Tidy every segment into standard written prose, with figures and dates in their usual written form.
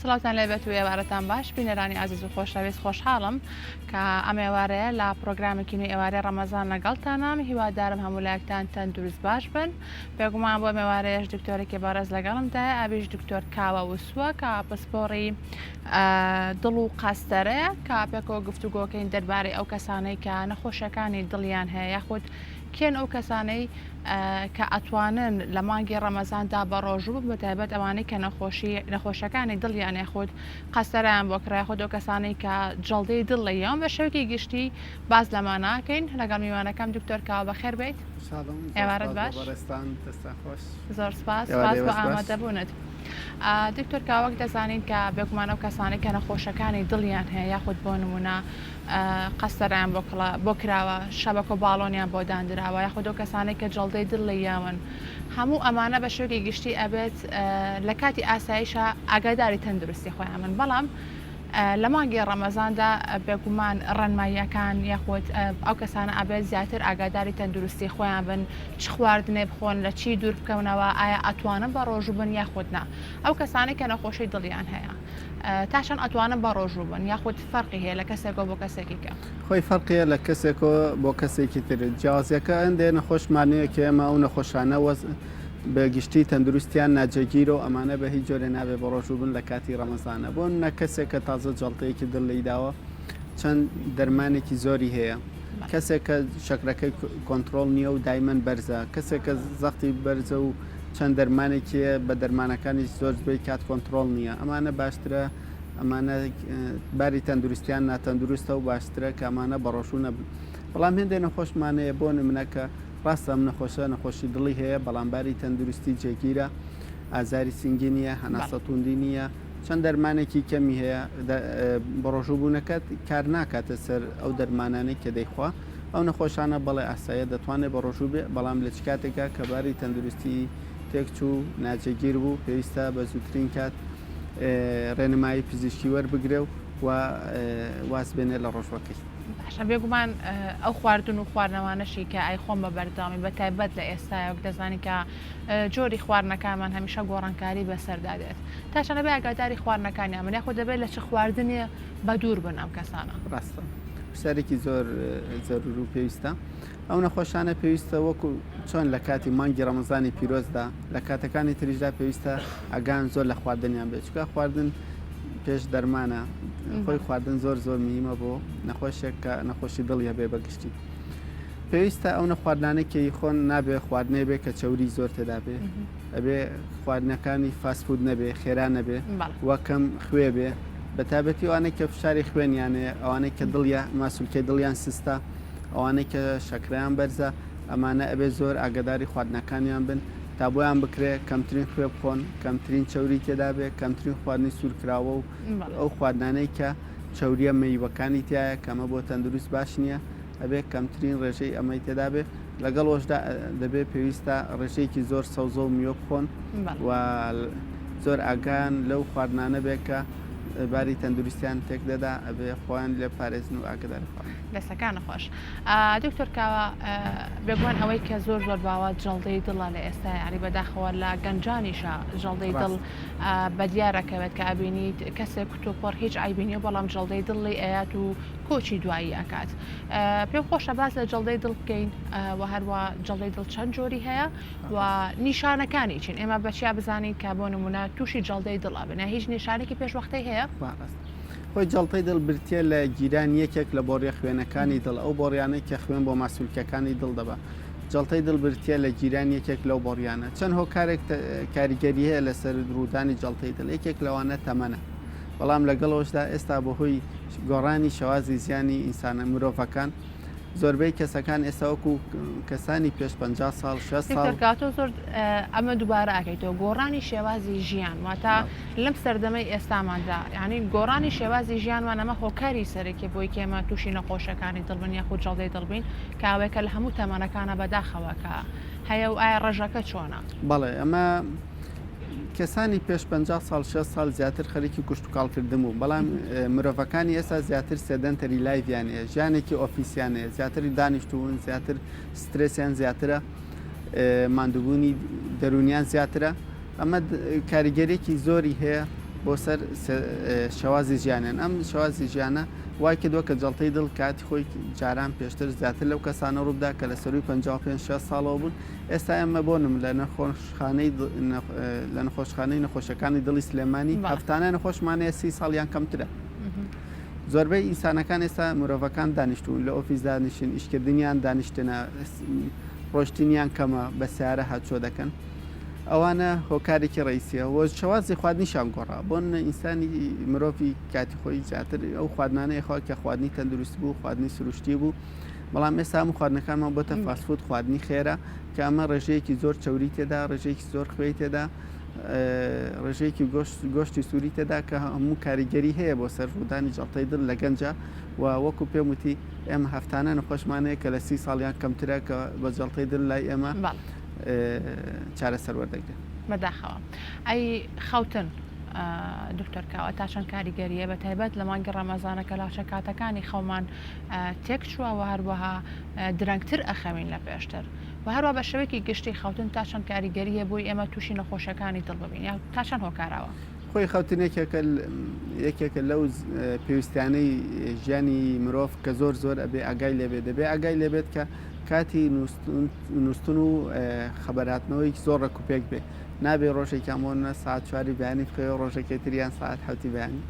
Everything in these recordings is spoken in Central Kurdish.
سڵاوتان لێبێت و ئێوارەتان باش بینەرانی ئازیز و خۆشەویست خۆشحاڵم کە ئەم ئێوارەیە لە پرۆگرامێکی نوێی ئێوارەی ڕەمەزان لەگەڵتانام هیوادارم هەموو لایەکتان تەندروست باش بن بێگومان بۆ ئێوارەیەش دکتۆرێکی بەڕێز لەگەڵمدایە ئەویش دکتۆر کاوە وسووە کە پسپۆڕی دڵ و قەستەرەیە کە پێکەوە گفتوگۆکەین دەربارەی ئەو کەسانەی کە نەخۆشیەکانی دڵیان هەیە یاخود کێن ئەو کەسانەی کە ئەتوانن لە مانگی ڕەمەزاندا بە ڕۆژوو بن بەتایبەت ئەوانەی کە نەخۆشی نەخۆشەکانی دڵیان یاخود قەستەرەیان بۆ کرا یاخود ئەو کەسانەی کە جەڵدەی دڵ لێیان بە شێوەیەکی گشتی باس لەمانە ئەکەین لەگەڵ میوانەکەم دکتۆر کاوە بەخێر بێیت ئێوارەت باش زۆر سپاس سپاس بۆ ئامادەبوونت. دکتۆر کاوە وەک دەزانین کە بێگومان ئەو کەسانەی کە نەخۆشەکانی دڵیان هەیە یاخود بۆ نمونە قەستەرەیان بۆ کڵا بۆ کراوە شەبەکە و باڵۆنیان بۆ داندراوە یاخود ئەو کەسانەی کە جەڵدەی دڵ لێیاون هەموو ئەمانە بە شێوەیەکی گشتی ئەبێت لە کاتی ئاسایشە ئاگاداری تەندروستی خۆیان بن بەڵام لە مانگی ڕەمەزاندا بێگومان ڕێنماییەکان یاخود ئەو کەسانە ئەبێت زیاتر ئاگاداری تەندروستی خۆیان بن چ خواردنێ بخۆن لە چی دوور بکەونەوە ئایا ئەتوانن بە ڕۆژوو بن یاخود نا ئەو کەسانەی کە نەخۆشی دڵیان هەیە تا چەند ئەتوانن بە ڕۆژوو بن یاخود فەرقی هەیە لە کەسێکەوە بۆ کەسێکی کە؟ خۆی فەرقی هەیە لە کەسێکەوە بۆ کەسێکی تر جیاوازیەکە هەندێ نەخۆشمان هەیە کە ئێمە ئەو نەخۆشانە وەز بە گشتی تەندروستیان ناجێگیرە و ئەمانە بە هیچ جۆرێ نابێ بە ڕۆژوو بن لە کاتی ڕەمەزانە بۆ نمونە کەسێک کە تازە جەڵتەیەکی دڵ لێی داوە چەند دەرمانێکی زۆری هەیە کەسێک کە شەکرەکەی کۆنتڕۆڵ نییە و دایمەن بەرزە کەسێک کە زەختی بەرزە و چەند دەرمانێکی هەیە بە دەرمانەکانیش زۆر زۆی کات کۆنتڕۆڵ نییە ئەمانە باشترە ئەمانە باری تەندروستیان ناتەندروستە و باشترە کە ئەمانە بەڕۆژوو نەبن بەڵام هێندێ نەخۆشمان هەیە بۆ نمونە کە ڕاستە ئەم نەخۆشە نەخۆشی دڵی هەیە بەڵام باری تەندروستی جێگیرە ئازاری سینگی نییە هەناسە توندی نییە چەند دەرمانێکی کەمی هەیە بەڕۆژووبوونەکەت کار ناکاتە سەر ئەو دەرمانانەی کە دەیخوا ئەو نەخۆشانە بەڵێ ئاساییە دەتوانێت بەڕۆژوو بێ بەڵام لە چ کاتێکا کە باری تەندروستی تێکچوو ناجێگیر بوو پێویستە بە زووترین کات ڕێنمایی پزیشکی وەربگرێ و واز بێنێ لە ڕۆژوەکەی. باشە بێگومان ئەو خواردن و خواردنەوانەشی کە ئەیخۆن بە بەردەوامی بە تایبەت لە ئێستایا وەک دەزانین کە جۆری خواردنەکانمان هەمیشە گۆڕانکاری بەسەردا دێت تا چەند ئەبێ ئاگاداری خواردنەکانیان بن یاخود دەبێت لە چ خواردنێ بەدوور بن ئەم کەسانە؟ ڕاستە پرسیارێکی زۆر زەرور و پێویستە ئەو نەخۆشانە پێویستە وەکو چۆن لە کاتی مانگی ڕەمەزانی پیرۆزدا لە کاتەکانی تریشدا پێویستە ئاگایان زۆر لە خواردنیان بێت چونکە خواردن پێش دەرمانە خۆی خواردن زۆر زۆر مهمە بۆ نەخۆشێک کە نەخۆشی دڵی هەبێ بەگشتی پێویستە ئەو نەخواردنانەی کە خۆن نابێ خواردنێ بێ کە چەوری زۆر تێدا بێ ئەبێ خواردنەکانی fast food نەبێ خێرا نەبێ وەکەم خوێ بێ بە تابەتی ئەوانەی کە فشاری خوێنیانەیە ئەوانەی کە دڵیان ماسولکەی دڵیان سستە ئەوانەی کە شەکرەیان بەرزە ئەمانە ئەبێ زۆر ئاگاداری خواردنەکانیان بن تا بۆیان بکرێ کەمترین خوێ بخۆن، کەمترین چەوری تێدا بێ، کەمترین خواردنی سوورکراوە و ئەو خواردنانەی کە چەورییە مەیوەکانی تیایە کە ئەمە بۆ تەندروست باش نییە، ئەبێ کەمترین ڕێژەی ئەمەی تێدا بێ، لەگەڵ ئەوەشدا دەبێ پێویستە ڕێژەیەکی زۆر سەوزە و میوە بخۆن و زۆر ئاگایان لەو خواردنانە بێ کە باری تەندروستیان تێک دەدا، ئەبێ خۆیان لێ بپارێزن و ئاگاداری خۆیان بن. دەستەکانت خۆش. دکتۆر کاوە بێگومان ئەوەی کە زۆر زۆر باوە جەڵدەی دڵە لە ئێستا یعنی بەداخەوە لە گەنجانیشە جەڵدەی دڵ بە دیارەکەوێت کە ئەبینیت کەسێک کتوپڕ هیچ عیبی نیە بەڵام جەڵدەی دڵ لی ئەیات و کۆچی دوایی ئەکات پێم خۆشە باس لە جەڵدەی دڵ بکەین و هەروە جەڵدەی دڵ چەند جۆری هەیە و نیشانەکانی چین ئێمە بەچیا بزانین کە بۆ نمونە تووشی جەڵدەی دڵ ئەبن هیچ نیشانێکی پێشوەختەی هەیە؟ خۆی جەڵتەی دڵ بریتییە لە گیرانی یەکێک لە بۆڕییە خوێنەکانی دڵ، ئەو بۆڕیانەی کە خوێن بۆ ماسولکەکانی دڵ دەبا. جەڵتەی دڵ بریتییە لە گیرانی یەکێک لەو بۆڕیانە. چەند هۆکارێک کاریگەری هەیە لەسەر ڕوودانی جەڵتەی دڵ، یەکێک لەوانە تەمەنە. بەڵام لەگەڵ ئەوەشدا ئێستا بەهۆی گۆڕانی شێوازی ژیانی ئینسانە، مرۆڤەکان، زۆربەی کەسەکان ئێستا وەکو کەسانی پێش 50 ساڵ 60 ساڵ دکتۆر کاتۆ زۆر ئەمە دووبارە ئەکەیتەوە گۆڕانی شێوازی ژیان واتە لەم سەردەمەی ئێستاماندا یعنی گۆڕانی شێوازی ژیانمان ئەمە هۆکاری سەرەکی بۆی کێمە تووشی نەخۆشەکانی دڵبن یاخود جەڵدەی دڵبین کاوێکە لە هەموو تەمەنەکانە بەداخەوە کە هەیە و ئایا ڕێژەکە چۆنە؟ بەڵێ ئەمە کەسانی پێش 50 ساڵ 60 ساڵ زیاتر خەریکی کشتوکاڵ کردن بوون بەڵام مرۆڤەکانی ئێستا زیاتر sedentary life یان هەیە ژیانێکی ئۆفیسیان هەیە زیاتر دانیشتوون زیاتر سترێسیان زیاترە ماندووبوونی دەروونیان زیاترە ئەمە کاریگەرێکی زۆری هەیە. بۆ سەر شێوازی ژیانیان ئەم شێوازی ژیانە وای کردووە کە جەڵتەی دڵ کاتی خۆی جاران پێشتر زیاتر لەو کەسانە ڕووبدا کە لە سەرووی 55 60 ساڵەوە بوون ئێستا ئێمە بۆ نم لە نەخۆشخانەی لە نەخۆشخانەی نەخۆشەکانی دڵی سلێمانی هەفتانە نەخۆشمان هەیە 30 ساڵیان کەمترە زۆربەی ئینسانەکان ئێستا مرۆڤەکان دانیشتون لە ئۆفیس دانیشتن ئیشکردنیان دانیشتنە ڕۆشتنیان کەمە بە سیارە هاتچۆ دەکەن ئەوانە هۆکارێکی ڕئیسیە وە شێوازی خواردنیشان گۆڕا بۆ ئینسانی مرۆڤی کاتی خۆی زیاتر ئەو خواردنانەی خوا کە خواردنی تەندروست بوو خواردنی سروشتی بوو بەڵام ئێستا هەموو خواردنەکانمان بۆتە fast food خواردنی خێرا کە ئەمە ڕێژەیەکی زۆر چەوری تێدا ڕێژەیەکی زۆر خوێی تێدا ڕێژەیەکی گۆشتی سووری تێدا کە هەموو کاریگەری هەیە بۆ سەر ڕوودانی جەڵتەی دڵ لە گەنجە و وەکو پێم وتی ئێمە هەفتانە نەخۆشمان هەیە کە لە 30 ساڵیان کەمترە کە بە جەڵتەی دڵ لای ئێمە چارەسەر وەردەگرن. بەداخەوە. ئەی خەوتن دکتۆر کاوە تا چەند کاریگەریە بە تایبەت لە مانگی ڕەمەزانە کە لاچە کاتەکانی خەومان تێک چووە و هەروەها درەنگتر ئەخەوین لە پێشتر و هەروە بە شێوەیەکی گشتی خەوتن تا چەند کاریگەریە بۆی ئێمە تووشی نەخۆشیەکانی دڵ ببین یا تا چەند هۆکاراوە؟ خۆی خەوتن یەکێکە یەکێکە لەو پێویستیانەی ژیانی مرۆڤ کە زۆر زۆر ئەبێ ئاگای لێبێت دەبێ ئاگای لێبێت کە کاتی نووستن و خەبەرهاتنەوەیەکی زۆر ڕێک و پێک بێ نابێ ڕۆژێکیان بۆ نە ساعت چواری بەیانی بخەوێ ڕۆژەکەی تریان ساعت حوتی بەیانی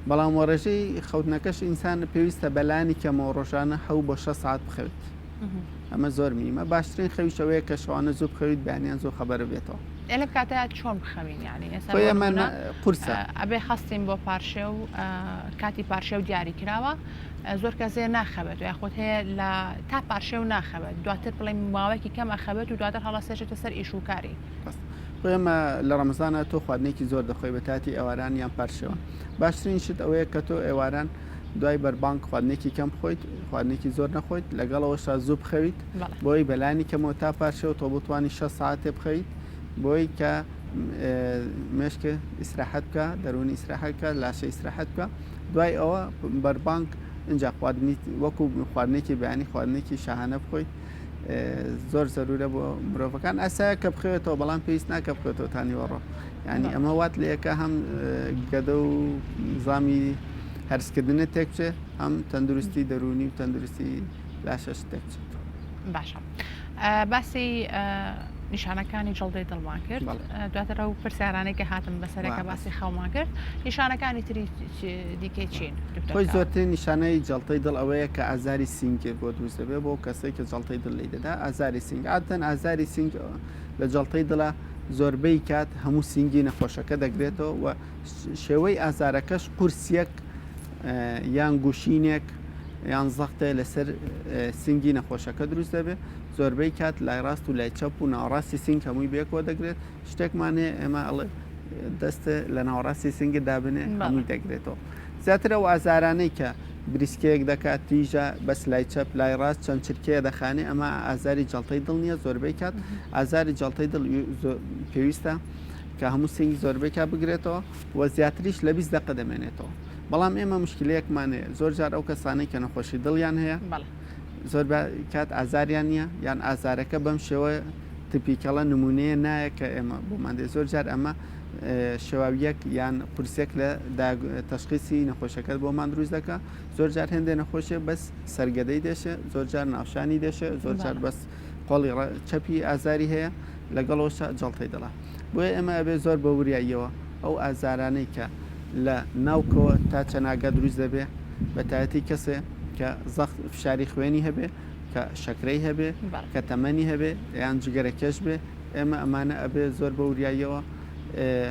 بەڵام وە ڕێژەی خەوتنەکەش ئینسان پێویستە بەلانی کەمەوە ڕۆژانە حەو بۆ 6 ساعت بخەوێت ئەمە زۆر میمە باشترین خەویش ئەوەیە کە شەوانە زوو بخەویت بەیانیان زوو خەبەر بێتەوە. ئێ لەم کاتە چۆن بخەوین یانی ئێستا خۆی بۆ ئەمە نمونە قورسە. ئەبێ هەستین بۆ پارشێو کاتی پارشێو دیاری کراوە زۆر کەس هەیە ناخەوێت و یاخود هەیە لە تا پارشێو ناخەوێت دواتر بڵێن ماوەیەکی کەم ئەخەوێت و دواتر هەڵەسێشێتە سەر ئیش و کاری. ڕاستە خۆی ئەمە لە ڕەمەزانە تۆ خواردنێکی زۆر دەخۆی بە تاتی ئێواران یان پارشێوان باشترین شت ئەوەیە کە تۆ ئێواران دوای بەربانگ خواردنێکی کەم بخۆیت خواردنێکی زۆر نەخۆیت لەگەڵەوەشا زوو بخەویت بۆی بەلانی کەمەوە تا پارشێو تۆ بتوانی 6 ساعتێ بخەویت بۆی کە مێشک ئیسراحەت بکە دەروونی ئیسراحەت بکە لاشە ئیسراحەت بکە دوای ئەوە بەربانگ اینجا خواردنی وەکو خواردنێکی بەیانی خواردنێکی شاهانە بخۆیت زۆر زەرورە بۆ مرۆڤەکان ئاسایە کە بخەوێتەوە بەڵام پێویست ناکە بخەوێتەوە تا نیوەڕۆ یعنی ئەمە وات لەیەکە هەم گەدە و نظامی هەرسکردنت تێک بچێ هەم تەندروستی دەروونی و تەندروستی لاشەش تێک بچێت. باشە باسی نیشانەکانی جەڵدەی دڵمان کرد دواتر ئەو پرسیارانەی کە هاتم بەسەرەکە باسی خەومان کرد نیشانەکانی تری دیکەی چین خۆی زۆرترین نیشانەی جەڵتەی دڵ ئەوەیە کە ئازاری سینگێ بۆ دروست دەبێت بۆ کەسێک کە جەڵتەی دڵ لی دەدا ئازاری سینگ عادەتەن ئازاری سینگ لە جەڵتەی دڵە زۆربەی کات هەموو سینگی نەخۆشەکە دەگرێتەوە و شێوەی ئازارەکەش قورسیەک یان گوشینێک یان زەختێ لەسەر سینگی نەخۆشەکە دروست دەبێت زۆربەی کات لای ڕاست و لای چەپ و ناوەڕاستی سینگ هەمووی بێکەوە دەگرێت شتێکمان هەیە ئێمە ئەڵێ دەست لە ناوەڕاستی سینگت دابنێ هەمووی دەگرێتەوە زیاتر ئەو ئازارانەی کە بریسکەیەک دەکات تیژە بەس لای چەپ لای ڕاست چەند چرکەیە دەخانێ ئەمە ئازاری جەڵتەی دڵ نییە زۆربەی کات ئازاری جەڵتەی دڵ پێویستە کە هەموو سینگی زۆربەی کات بگرێتەوە و زیاتریش لە 20 دقە دەمێنێتەوە بەڵام ئێمە مشکلەیەکمان هەیە زۆر جار ئەو کەسانەی کە نەخۆشی دڵیان هەیە زۆر کات ئازاریان نییە یان ئازارەکە بەم شێوە تپیکەڵە نمونەیە نایە کە ئێمە بۆمان دێ زۆر جار ئەمە شێواویەک یان قورسێک لە تەشخیسی نەخۆشەکەت بۆمان دروست دەکا زۆر جار هێندێ نەخۆشێ بەس سەرگەدەی دێشێ زۆر جار ناوشانی دێشێ زۆر جار بەس قۆڵی چەپی ئازاری هەیە لەگەڵەوەشا جەڵتەی دڵە بۆیە ئێمە ئەبێ زۆر بە وریاییەوە ئەو ئازارانەی کە لە ناوکەوە تا چەناگە دروست دەبێ بە تایەتی کەسێ کە زەخت فشاری خوێنی هەبێ کە شەکرەی هەبێ کە تەمەنی هەبێ یان جگەرە کێش بێ ئێمە ئەمانە ئەبێ زۆر بە وریاییەوە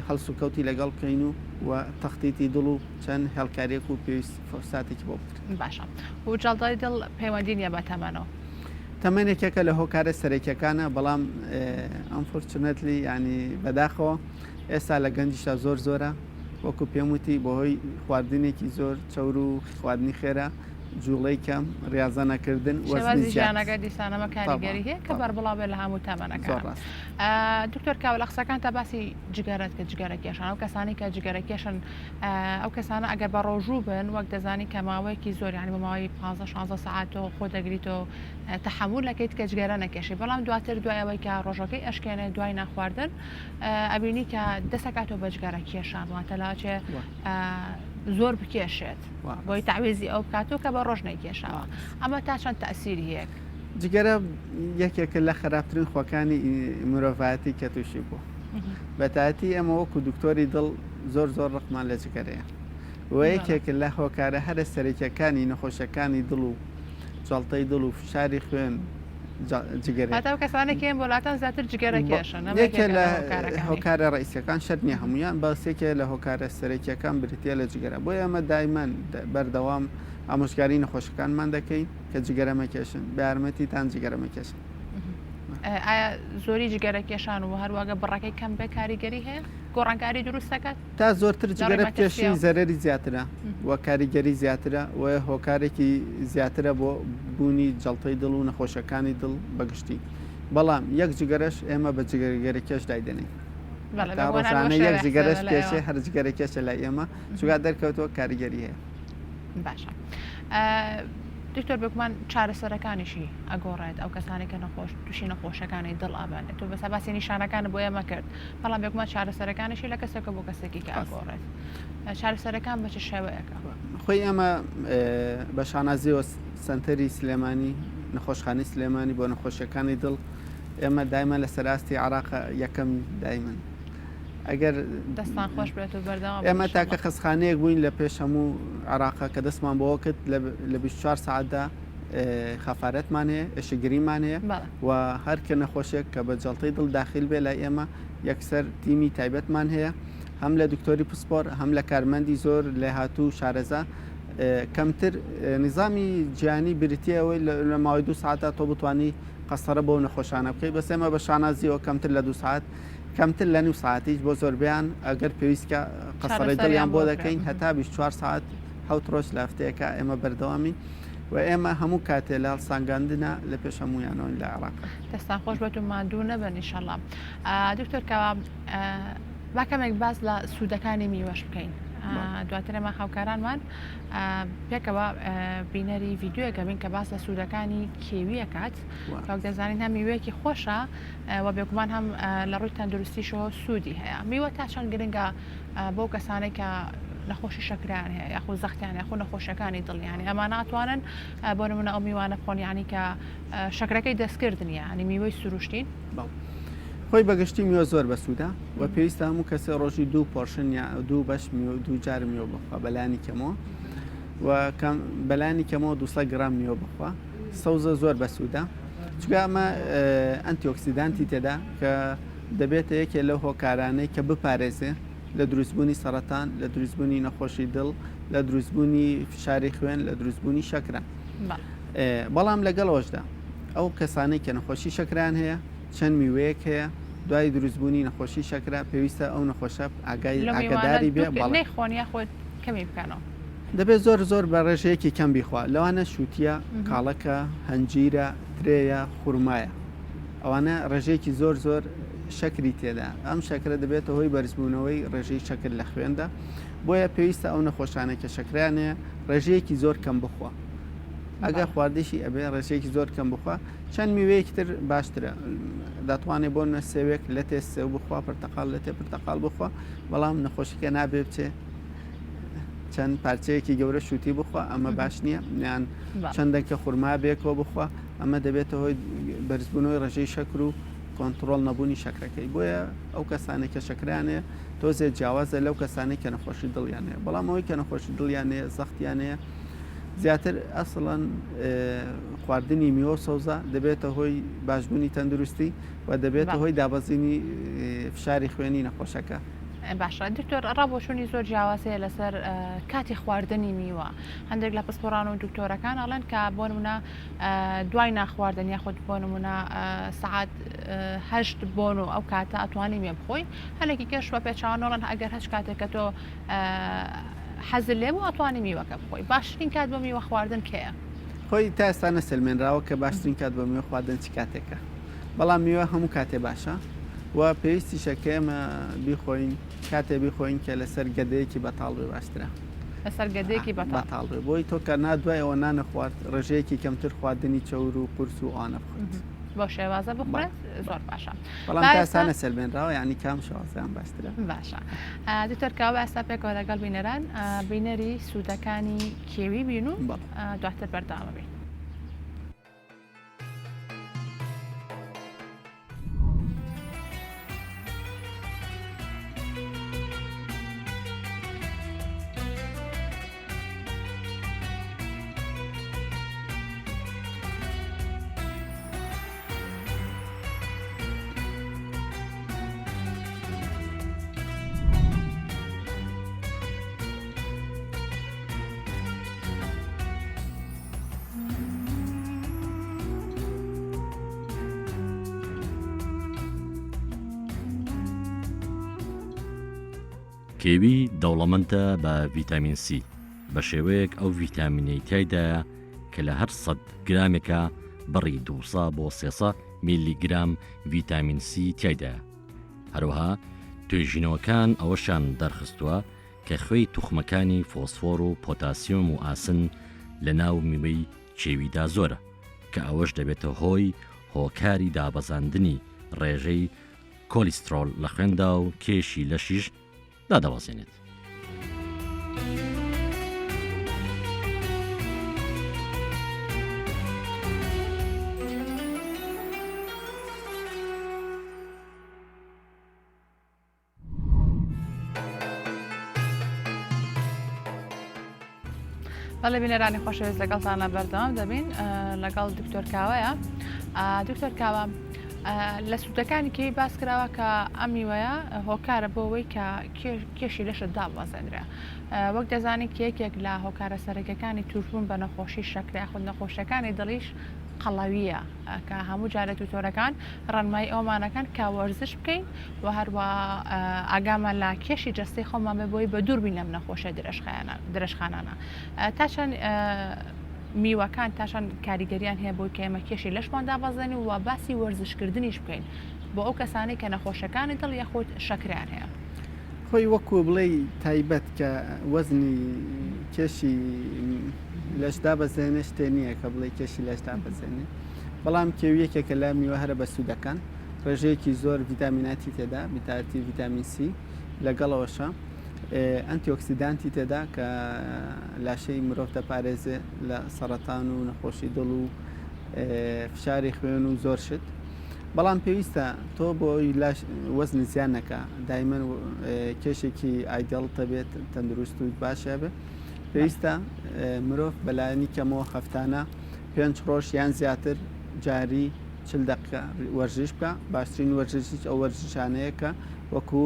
هەڵسوکەوتی لەگەڵ بکەین و و تەختیتی دڵ و چەند هێڵکاریەک و پێویست ساتێکی بۆ بکرێت. باشە و جەڵدەی دڵ پەیوەندی نییە بە تەمەنەوە؟ تەمەن یەکێکە لە هۆکارە سەرەکیەکانە بەڵام unfortunately یانی بەداخەوە ئێستا لە گەنجیشا زۆر زۆرە وەکو پێم وتی بەهۆی خواردنێکی زۆر چەور و خواردنی خێرا. جوڵەی کەم، ڕیازە نەکردن، وەزنی شێوازی زیاد. ژیانەکە دیسان ئەمە طبعا کاریگەری هەیە کە طبعا بەربڵاو بێت لە هەموو زۆر تەمەنەکان. ڕاستە. دکتۆر کاوە لە قسەکانتا باسی جگەرەت کرد، جگەرە کێشان، ئەو کەسانەی کە جگەرە کێشن ئەو کەسانە ئەگەر بە ڕۆژوو بن وەک دەزانی کە ماوەیەکی زۆر یانی بۆ ماوەی 15 16 سەعات تۆ خۆ دەگریتەوە تەحەمول ئەکەیت کە جگەرە نەکێشی بەڵام دواتر دوای ئەوەی کە ڕۆژەکەی ئەشکێنێت دوای ناخواردن ئەبینی کە دەسەکاتەوە بە جگەرە کێشان واتە لاچێ زۆر بکێشێت بۆی تعویزی ئەو بکاتەوە کە بە ڕۆژ نەیکێشاوە ئەمە تا چەند تەسیری هەیە جگەرە یەکێکە لە خراپترین خۆکانی مرۆڤایەتی کە تووشی بوو بەتایەتی ئێمە وەکو دکتۆری دڵ زۆر زۆر ڕقمان لە جگەرەیە و یەکێک لە هۆکارە هەرە سەرەکیەکانی نەخۆشیەکانی دڵ و جەڵتەی دڵ و فشاری خوێن جگەرەیە. واتە ئەو کەسانەی کە یەن بۆ لاتان زیاتر جگەرە کێشن ئەمە یەکێ یەکێکە لە لە هۆکارەکانی. هۆکارە ڕئیسیەکان شەرت نییە هەموویان بەس یەکێ لە هۆکارە سەرەکیەکان بریتیە لە جگەرە بۆیە ئێمە دایمەن بەردەوام ئامۆژگاری نەخۆشەکانمان دەکەین کە جگەرە مەکێشن بە یارمەتیتان جگەرە مەکێشن. ئایا زۆری جگەرە کێشان و هەروەگە بڕەکەی کەم بێ کاریگەری هەیە؟ گۆڕانکاری دروست دەکات؟ تا زۆرتر جگەرە بکێشی زەرەری زیاترە و کاریگەری زیاترە و هۆکارێکی زیاترە بۆ بوونی جەڵتەی دڵ و نەخۆشیەکانی دڵ بەگشتی بەڵام یەک جگەرەش ئێمە بە جگەرە کێش دایدەنێین تا ڕۆژانە یەک جگەرەش کێشێ هەر جگەرە کێشە لای ئێمە چونکە دەرکەوتووە کاریگەری هەیە. باشە دکتۆر بێگومان چارەسەرەکانیشی ئەگۆڕێت ئەو کەسانی کە نەخۆش تووشی نەخۆشەکانی دڵ ئەبن تۆ بەسە باسی نیشانەکان بۆ ئێمە کرد بەڵام بێگومان چارەسەرەکانیشی لە کەسێکە بۆ کەسێکی کە ئەگۆڕێت چارەسەرەکان بە چ شێوەیەکە؟ خۆی ئێمە بە شانازیەوە سەنتەری سلێمانی نەخۆشخانەی سلێمانی بۆ نەخۆشیەکانی دڵ ئێمە دایمە لە سەراستی عراق یەکەم دایمن ئەگەر دەستان خۆش بێت و بەردەوام ئێمە تاکە خەستخانەیەک بووین لە پێش هەموو عراقە کە دەستمان بەوە کرد لە 24 ساعتدا خەفارەتمان هەیە ئێشکگریمان هەیە و هەر کە نەخۆشێک کە بە جەڵتەی دڵ داخیل بێ لای ئێمە یەکسەر تیمی تایبەتمان هەیە هەم لە دکتۆری پسپۆر هەم لە کارمەندی زۆر لێهاتوو و شارەزا کەمتر نظامی جیانی بریتە ئەوەی لە ماوەی دو ساعتە تۆ بتانی قەسەرە بۆ نەخۆشانە بکەیت بەس ئێمە بە شانازیەوە کەمتر لە دو ساعت کەمتر لە نیو ساعتیش بۆ زۆربیان ئەگەر پێویستکە قەسەرەی دڵیان بۆ دەکەین هەتا 24 ساعت حەوت ڕۆژ لە هەفتەیەکە ئێمە بەردەوامی و ئێمە هەموو کاتێ لە هەڵسانگاندنە لە پێش هەموویانەوەین لە عێراق. دەستان خۆش بێت و ماندوو نەبن ئیشەڵا. دکتۆر کاوە با کەمێک باس لە سوودەکانی میوەش بکەین. دواتر ئێمە هاوکارانمان پێکەوە بینەری ڤیددیوەکە بین کە باس لە سوودەکانی کێویەکات وەک دەزانین هەم میوەیەکی خۆشە و بێگومان هەم لە ڕووی تەندروستیشەوە سوودی هەیە میوە تا چەند گرنگە بۆ کەسانێک کە نەخۆشی شەکران هەیە یاخود زەختیان یاخود نەخۆشیەکانی دڵیانی ئەمانە ئەتوانن بۆ نمونە ئەو میوانە بخۆن یانی کە شەکرەکەی دەستکرد نییە ینی میوەی سروشتین. خۆی بەگشتی میوە زۆر بەسوودە و پێویستە هەموو کەسێ ڕۆژی دوو portion یا دوو بەش میوە دوو جار میوە بخوا بەلانی کەمەوە و کەم بەلانی کەمەوە 200 گرام میوە بخوا سەوزە زۆر بەسوودە چونکە ئەمە antioxidant ی تێدا کە دەبێتە یەکێ لەو هۆکارانەی کە بپارێزێ لە دروستبوونی سەڕەتان، لە دروستبوونی نەخۆشی دڵ، لە دروستبوونی فشاری خوێن، لە دروستبوونی شەکرە. بەڵام لەگەڵ ئەوەشدا ئەو کەسانەی کە نەخۆشی شەکرەیان هەیە چەند میوەیەک هەیە دوای دروستبوونی نەخۆشی شەکرە پێویستە ئەو نەخۆشە ئاگای ئاگاداری بێ بەڵێ. نەیخۆن یاخود کەمی بکەنەوە. دەبێت زۆر زۆر بە ڕێژەیەکی کەم بیخوا لەوانە شووتیە، کاڵەکە، هەنجیرە، ترێیە، خورمایە. ئەوانە ڕێژەیەکی زۆر زۆر شەکری تێدا ئەم شەکرە دەبێتە هۆی بەرزبوونەوەی ڕێژەی شەکر لە خوێندا بۆیە پێویستە ئەو نەخۆشانە کە شەکریان هەیە ڕێژەیەکی زۆر کەم بخوا ئەگەر خواردیشی ئەبێ ڕێژەیەکی زۆر کەم بخوا چەند میوەیەکی تر باشترە دەتوانێت بۆ نە سێوێک لە تێ سێو بخوا پرتەقال لە تێ پرتەقال بخوا بەڵام نەخۆشیکە نابێ بچێ چەند پارچەیەکی گەورە شووتی بخوا ئەمە باش نییە یان چەند دەنکە خورما بێکەوە بخوا ئەمە دەبێتە هۆی بەرزبوونەوەی ڕێژەی شەکر و کۆنتڕۆڵ نەبوونی شەکرەکەی بۆیە ئەو کەسانێک کە شەکریان هەیە تۆزێ جیاوازە لەو کەسانێک کە نەخۆشی دڵیان هەیە بەڵام ئەوەی کە نەخۆشی دڵیان هەیە زەختیان هەیە زیاتر ئەسڵەن خواردنی میوە سەوزە دەبێتە هۆی باشبوونی تەندروستی و دەبێتە هۆی دابەزینی فشاری خوێنی نەخۆشەکە. باشە دکتۆر ڕا بۆچوونی زۆر جیاواز هەیە لەسەر کاتی خواردنی میوە هەندێک لە پسپۆران و دکتۆرەکان ئەڵێن کە بۆ نمونە دوای ناخواردن یاخود بۆ نمونە سعات هەشت بۆن و ئەو کاتە ئەتوانی مێ بخۆی هەلێکی کەش بە پێچوانۆڵن ئەگەر هەچ کاتێک کە تۆ حەزت لێ بوو ئەتوانی میوەکە بخۆی. باشترین کات بۆ میوە خواردن کەیە؟ خۆی تا ئێستا نەسەلمێنراوە کە باشترین کات بۆ میوە خواردن چ کاتێکە، بەڵام میوە هەموو کاتێ باشە و پێویستیشە کە ئێمە بیخۆین کاتێ بیخۆین کە لەسەر گەدەیەکی بەتاڵ بێ باشترە. لەسەر گەدەیەکی بەتاڵ. بەتاڵ بێ بۆی تۆ کە نا دوای ئەوە نانە خوارد ڕێژەیەکی کەمتر خواردنی چەور و قورس و ئەوانە بخۆیت. بەو شێوازە بخورێت زۆر باشە. بەڵام تا ئێستا نەسەلمێنراوە یانی کام شێوازیان باشترە. باشە دکتۆر کاوە ئێستا پێکەوە لەگەڵ بینەران بینەری سوودەکانی کێوی بین و دواتر بەردەوامە بین. کێوی دەوڵەمەندە بە ڤیتامین سی، بە شێوەیەک ئەو ڤیتامینەی تیایدایە کە لە هەر سەد گرامێکا بڕی 200 بۆ 300 میلی گرام ڤیتامین سی تیایدایە. هەروەها توێژینەوەکان ئەوەشیان دەرخستووە کە خوێی توخمەکانی فۆسفۆر و پۆتاسیۆم و ئاسن لە ناو میوەی کێویدا زۆرە کە ئەوەش دەبێتە هۆی هۆکاری دابەزاندنی ڕێژەی کۆلیسترۆل لە خوێندا و کێشی لەشیش دادەبەزێنێت. بەڵێ بینەرانی خۆشەویست لەگەڵتانە بەردەوام دەبین لەگەڵ دکتۆر کاوەیە دکتۆر کاوە لە سوودەکانی کێوی باس کراوە کە ئەم میوەیە هۆکارە بۆ ئەوەی کە کێشی لەشت داببەزێنرێ. وەک دەزانین کە یەکێک لە هۆکارە سەرەکیەکانی تووشبوون بە نەخۆشی شەکرە یاخود نەخۆشیەکانی دڵیش قەڵەوییە کە هەموو جارێک دکتۆرەکان ڕێنمایی ئەوەمان ئەکەن کە وەرزش بکەین و هەروە ئاگامان لە کێشی جەستەی خۆمان بێ بۆی بە دوور بین لەم نەخۆشیە درێژخانانە تا چەند میوەکان تا چەند کاریگەریان هەیە بۆی کە ئێمە کێشی لەشمان دابەزێنین و باسی وەرزشکردنیش بکەین بۆ ئەو کەسانەی کە نەخۆشەکانی دڵ یاخود شەکرەیان هەیە. خۆی وەکو بڵێی تایبەت کە وەزنی کێشی لەش دابەزێنێ شتێ نییە کە بڵێ کێشی لەش دابەزێنێ بەڵام کێوی یەکێکە لە میوە هەرە بەسوودەکان ڕێژەیەکی زۆر ڤیتامیناتی تێدا بەتایبەتی ڤیتامین سی لەگەڵەوەشە ئەنتیۆکسیدانتی تێدا کە لاشەی مرۆڤ دەپارێزێ لە سەرەتان و نەخۆشی دڵ و فشاری خوێن و زۆر شت بەڵام پێویستە تۆ بۆی لاش وەزن زیان نەکە دایمەن کێشێکی ئایدەڵ تەبێت تەندروست و باشە بێ پێویستە مرۆڤ بەلایەنی کەمەوە هەفتانە پێنج ڕۆژ یان زیاتر جاری چل دەقیقە وەرزش بکە باشترین وەرزشیش ئەو وەرزشانەیە کە وەکو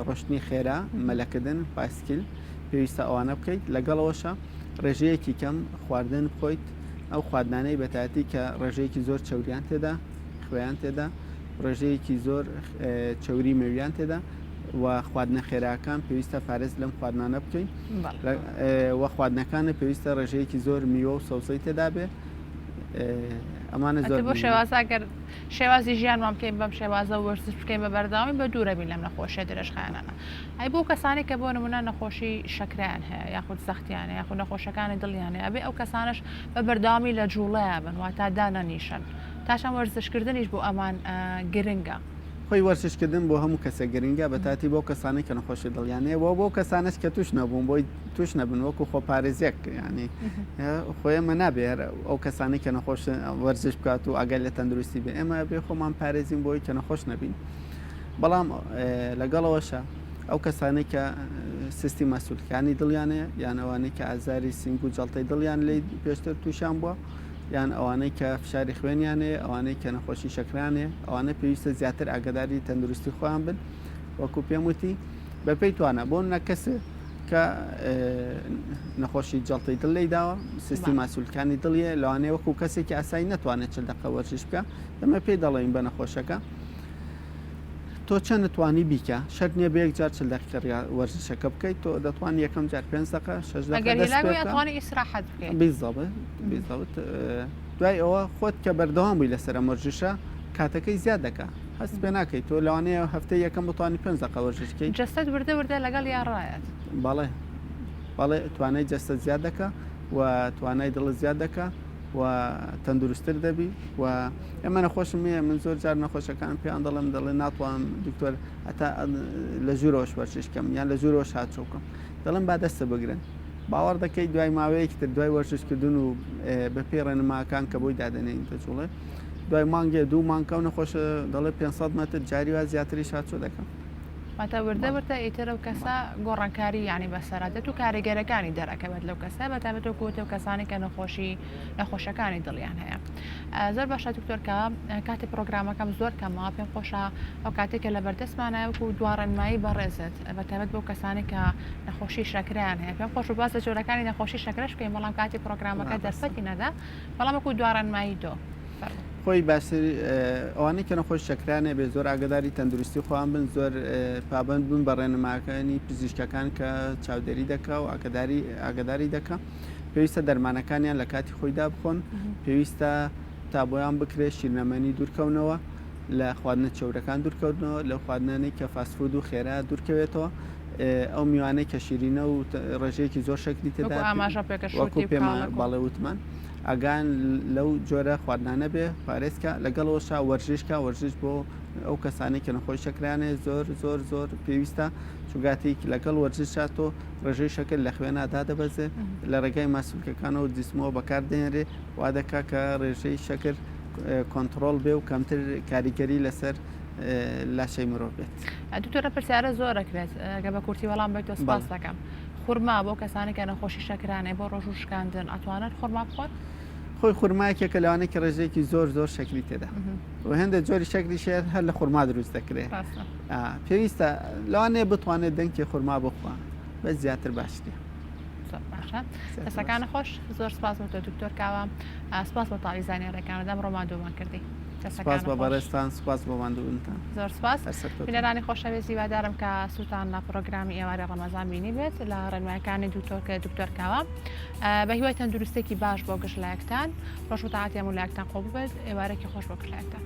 ڕۆشتنی خێرا مەلەکردن پاسکیل پێویستە ئەوانە بکەیت لەگەڵەوەشە ڕێژەیەکی کەم خواردن بخۆیت ئەو خواردنانەی بەتایەتی کە ڕێژەیەکی زۆر چەوریان تێدا خوێیان تێدا ڕێژەیەکی زۆر چەوری مێویان تێدا و خواردنە خێراکان پێویستە پارێز لەم خواردنانە بکەین و خواردنەکانە پێویستە ڕێژەیەکی زۆر میوە و سەوزەی تێدا بێ ئەمانە زۆر بۆ شێوازە گەر شێوازی ژیانمان بکەین بەم شێوازە وەرزش بکەین بە بەردەوامی بە دوورە بین لەم نەخۆشیە درێژخایەنانە ئەی بۆ کەسانی کە بۆ نمونە نەخۆشی شەکرەیان هەیە یاخود زەختیان هەیە یاخود نەخۆشەکانی دڵیان هەیە ئەبێ ئەو کەسانەش بە بەردەوامی لە جوڵەیە بن واتا دانەنیشن تا چەند وەرزشکردنیش بۆ ئەمان گرنگە. خۆی وەرزشکردن بۆ هەموو کەسێک گرنگە بەتاتی بۆ کەسانەی کە نەخۆشی دڵیان هەیە و بۆ کەسانەش کە توش نەبوون بۆی توش نەبن وەکو خۆپارێزیەک ینی خۆی ئێمە نابێ هەر ئەو کەسانی کە نەخۆش وەرزش بکات و ئەگەر لە تەندروستی بێ ئێمە بێ خۆمان پارێزین بۆی کە نەخۆش نەبین بەڵام لەگەڵەوەشە ئەو کەسانەی کە سستی ماسولکانی دڵیانە یان ئەوانەی کە ئازاری سنگ و جەڵتەی دڵیان لی پێشتر تووشان بووە یان ئەوانەی کە فشاری خوێنیان هەیە، ئەوانەی کە نەخۆشی شەکرەیان هەیە، ئەوانە پێویستە زیاتر ئاگاداری تەندروستی خۆیان بن، وەکو پێم وتی بەپێی توانا، بۆ نمونە کەسێک کە نەخۆشی جەڵتەی دڵ لێی داوە، سستی ماسولکانی دڵیە، لەوانەیە وەکو کەسێکی ئاسایی نەتوانێت 40 دەقە وەرزش بکە، ئێمە پێی دەڵێین بە نەخۆشەکە. تۆ چەند توانی بیکە شەرت نییە بە یەک جار 40 دقیقە وەرزشەکە بکەیت تۆ دەتوانی یەکەم جار 5 دقیقە 6 دقیقە ئەگەر هیلاک بووی ئەتوانی ئیسراحەت بکەیت بالضبط بالضبط دوای ئەوە خۆت کە بەردەوام بووی لەسەر ئەم وەرزشە کاتەکەی زیاد دەکا هەست پێ ناکەیت تۆ لەوانەیە هەفتەی یەکەم بتوانی 5 دقیقە وەرزش بکەیت جەستەت وردە وردە لەگەڵ یا ڕایەت بەڵێ بەڵێ توانای جەستە زیاد دەکا و توانای دڵت زیاد دەکا و تەندروستتر دەبی و ئێمە نەخۆشم هەیە من زۆر جار نەخۆشەکان پێیان دەڵێم دەڵێ ناتوانم دکتۆر هەتا لە ژوورەوەش وەرزش کەم یان لە ژوورەوەش هاتچۆ بکەم دەڵێم با دەستە بگرن باوەڕ دەکەی دوای ماوەیەکی تر دوای وەرزشکردن و بە پێی ڕێنماکان کە بۆی دادەنێین دەجوڵێ دوای مانگێ دوو مانگ ئەو نەخۆشە دەڵێ 500 مەتر جاری وا زیاتریش هاتچۆ دەکەم. واتە وردە وردە ئیتر ئەو کەسە گۆڕانکاری یانی بەسەرا دێت و کاریگەرەکانی دەرەکەوێت لەو کەسە بە تایبەت وەکو وتم کەسانی کە نەخۆشی نەخۆشەکانی دڵیان هەیە زۆر باشە دکتۆر کە کاتی پرۆگرامەکەم زۆر کەمە پێم خۆشە ئەو کاتێک کە لە بەردەستمانە وەکو دوا ڕێنمایی بەڕێزت بە تایبەت بۆ کەسانی کە نەخۆشی شەکرەیان هەیە پێم خۆش باس لە جۆرەکانی نەخۆشی شەکرەش بکەین بەڵام کاتی پرۆگرامەکە دەرفەتی نەدا بەڵام وەکو دوا ڕێنمایی تۆ فەرموو. خۆی باشتر ئەوانەی کە نەخۆش شەکرانە بێ زۆر ئاگداری تەندروستی خۆیان بن زۆر پابند بن بە ڕێنماکانی پزیشکەکان کە چاودێری دەکا و ئاگداری ئاگداری دەکا پێویستە دەرمانەکانیان لە کاتی خۆیدا بخۆن پێویستە تا بۆیان بکرێت شیرنەمەنی دوورکەونەوە لە خواردنە چەورەکان دوورکەوتنەوە لەو خواردنانەی کە فاستفود و خێرا دوورکەوێتەوە ئەو میوانەی کە شیرینە و ڕێژەیەکی زۆر شەکری تێدا ئاماژە پێکە وەکو پێمان باڵێ وتمان ئاگایان لەو جۆرە خواردنانە بێ پارێزکە لەگەڵ ئەوەشا وەرزشکە وەرزش بۆ ئەو کەسانەی کە نەخۆش شەکرانێ زۆر زۆر زۆر پێویستە چونکاتێک لەگەڵ وەرزشا تۆ ڕێژەی شەکر لە خوێنا دادەبەزێ لە ڕێگای ماسولکەکانەوە جسمەوە بەکاردێنرێ وا دەکا کە ڕێژەی شەکر کۆنتڕۆڵ بێ و کەمتر کاریگەری لەسەر لاشەی مرۆڤ بێت. دکتۆرە پرسیارە زۆر ئەکرێت گە بە کورتی وەڵام بێت تۆ سپاس دەکەم. خورما بۆ کەسانی کە نەخۆشی شەکرانەیە بۆ ڕۆژوو شکاندن ئەتوانن خورما بخۆن؟ خۆی خورما یەکێکە لەوانەی کە ڕێژەیەکی زۆر زۆر شەکری تێدا و هێندە جۆری شەکری شێر هەر لە خورما دروست دەکرێت پێویستە لەوانەیە بتوانێت دەنکی خورما بخوا بەس زیاتر باش نییە. زۆر باشە دەستەکانە خۆش زۆر سپاس بۆ تۆ دکتۆر کاوە سپاس بۆ تاوی زانیاریەکانت ئەمڕۆ ماندوومان کردی. سپاس بۆ بەڕێزتان سپاس بۆ ماندووبوونتان. زۆر سپاس بینەرانی خۆشەویست هیوادارم کە سوودتان لە پرۆگرامی ئێوارەی ڕەمەزان بینی بێت لە ڕێنمایەکانی دکتۆر کە دکتۆر کاوە بە هیوای تەندروستێکی باش بۆ گشت لایەکتان ڕۆژ و تاعاتی هەموو لایەکتان قبوڵ بێت ئێوارێکی خۆش بۆ گشت لایەکتان.